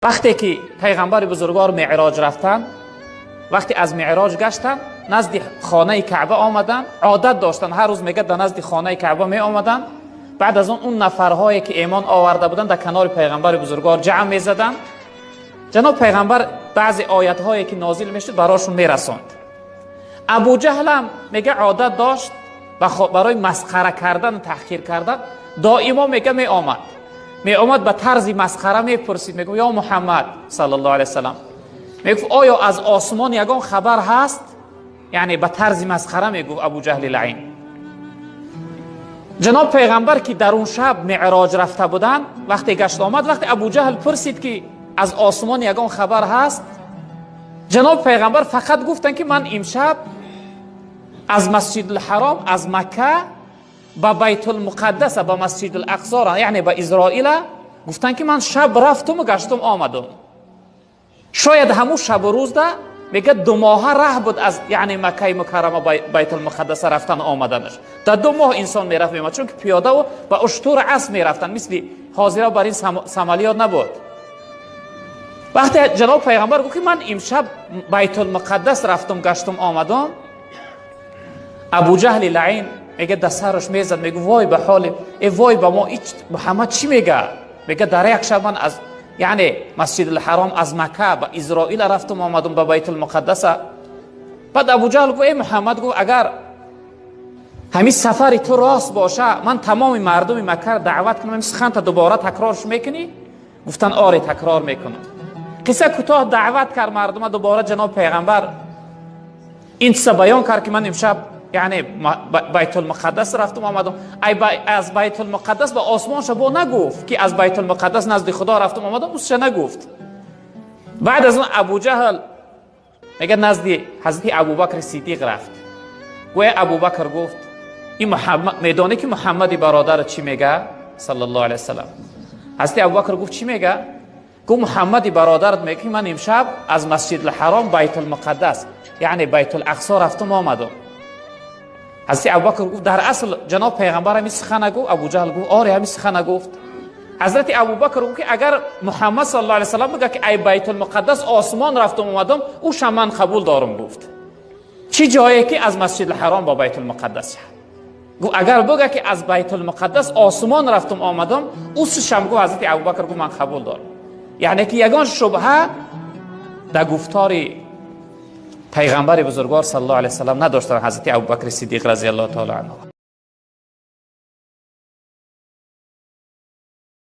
Вақте ки пайғамбари бузургвор Меъроҷ рафтанд, вақте аз Меъроҷ гаштанд, назди хонаи Каъба омаданд. Одат доштанд, ҳар рӯз, мега, дар назди хонаи Каъба меомаданд. Баъд аз он он нафарҳое ки имон оварда буданд, дар канори пайғамбари бузургвор ҷамъ мезаданд. Ҷаноб пайғамбар баъзе оятҳое ки нозил мешуд, барошон мерасонд. Абуҷаҳлам, мега, одат дошт барои масхара кардан, таҳқир кардан доимо, мега, меомад, ба тарзи масхара мепурсид, мегуфт: «Ё Муҳаммад саллаллоҳу алайҳи васаллам», мегуфт, «оё аз осмон ягон хабар ҳаст?» Яъне ба тарзи масхара мегуфт Абуҷаҳли лаин. Ҷаноб пайғамбар ки дар он шаб Меъроҷ рафта буданд, вақте гашт омад, вақте Абуҷаҳл пурсид ки аз осмон ягон хабар ҳаст, ҷаноб пайғамбар фақат гуфтанд ки ман имшаб аз Масҷидулҳаром, аз Макка ба Байтулмуқаддаса, ба Масҷидул Ақсора, яъне ба Изроила, гуфтанд ки ман шаб рафтуму гаштум омадум. Шояд ҳамун шабу рӯзда, мега, 2 моҳа раҳ буд аз, яъне, Маккаи Мукаррама Байтулмуқаддаса рафтан омаданаш. Дар 2 моҳ инсон мерафт, меомад, чунки пиёдаву ба уштуру асп мерафтанд, мисли ҳозира бар ин самолёт набуд. Вақте ҷаноб пайғамбар гуфт ки ман имшаб Байтулмуқаддас рафтум, гаштум омадум, Абуҷаҳли лаин, мега, да сараш мезад, мегу: «Вой ба ҳоли э, вой ба мо, Муҳаммад чӣ мега?» Мега, дар як шаб ман аз, яъне, Масҷидулҳаром, аз Макка ба Изроила рафтум, омадум, ба Байтулмуқаддаса. Баъд Абуҷаҳл гуфт: «Эй Муҳаммад», гуфт, «агар ҳамин сафари ту рост боша, ман тамоми мардуми Маккаро даъват кунам, ҳамин суханта дубора такрорш мекунӣ?» Гуфтан: «Оре, такрор мекунам». Қисса кӯтоҳ, даъват кард мардума. Дубора ҷаноб пайғамбар ин чиза баён кард ки ман имшаб, яъне, Байтулмуқаддас рафтум, омадум. Аз Байтулмуқаддас ба осмонша бо нагуфт ки аз Байтулмуқаддас назди Худо рафтум, омадум, усша нагуфт. Баъд аз он Абуҷаҳл, мега, назди ҳазрати Абубакри Сиддиқ рафт. Гӯя Абубакр гуфт: «Ин Муҳаммад, медонӣ ки Муҳаммади бародарат чӣ мега, саллаллоҳу алайҳи васаллам?» Ҳазрати Абубакр гуфт: «Чӣ мега?» Гуфт: «Муҳаммади бародарат мега ки ман имшаб аз Масҷидулҳаром Байтулмуқаддас, яъне Байтулақсо рафтум, омадум». Ҳазрати Абубакр гуфт: «Дар асл ҷаноб пайғамбар ҳамин сухана гуфт?» Абуҷаҳл гуфт: «Оре, ҳамин сухана гуфт». Ҳазрати Абубакр гуфт ки агар Муҳаммад саллаллоҳу алайҳи васаллам бигӯяд ки ай Байтулмуқаддас осмон рафтум, омадум, ӯша ман қабул дорум, гуфт, чӣ ҷое ки аз Масҷидулҳаром ба Байтулмуқаддас. Гуфт, агар бигӯяд ки аз Байтулмуқаддас осмон рафтум, омадум, ӯсушам, гуфт, ҳазрати Абубакр гуфт, ман қабул дорам. Яъне ки ягон шубҳа дар гуфтори пайғамбари бузургвор саллаллоҳу алайҳи васаллам надоштанд ҳазрати Абубакри Сиддиқ разиаллоҳу таала анҳу.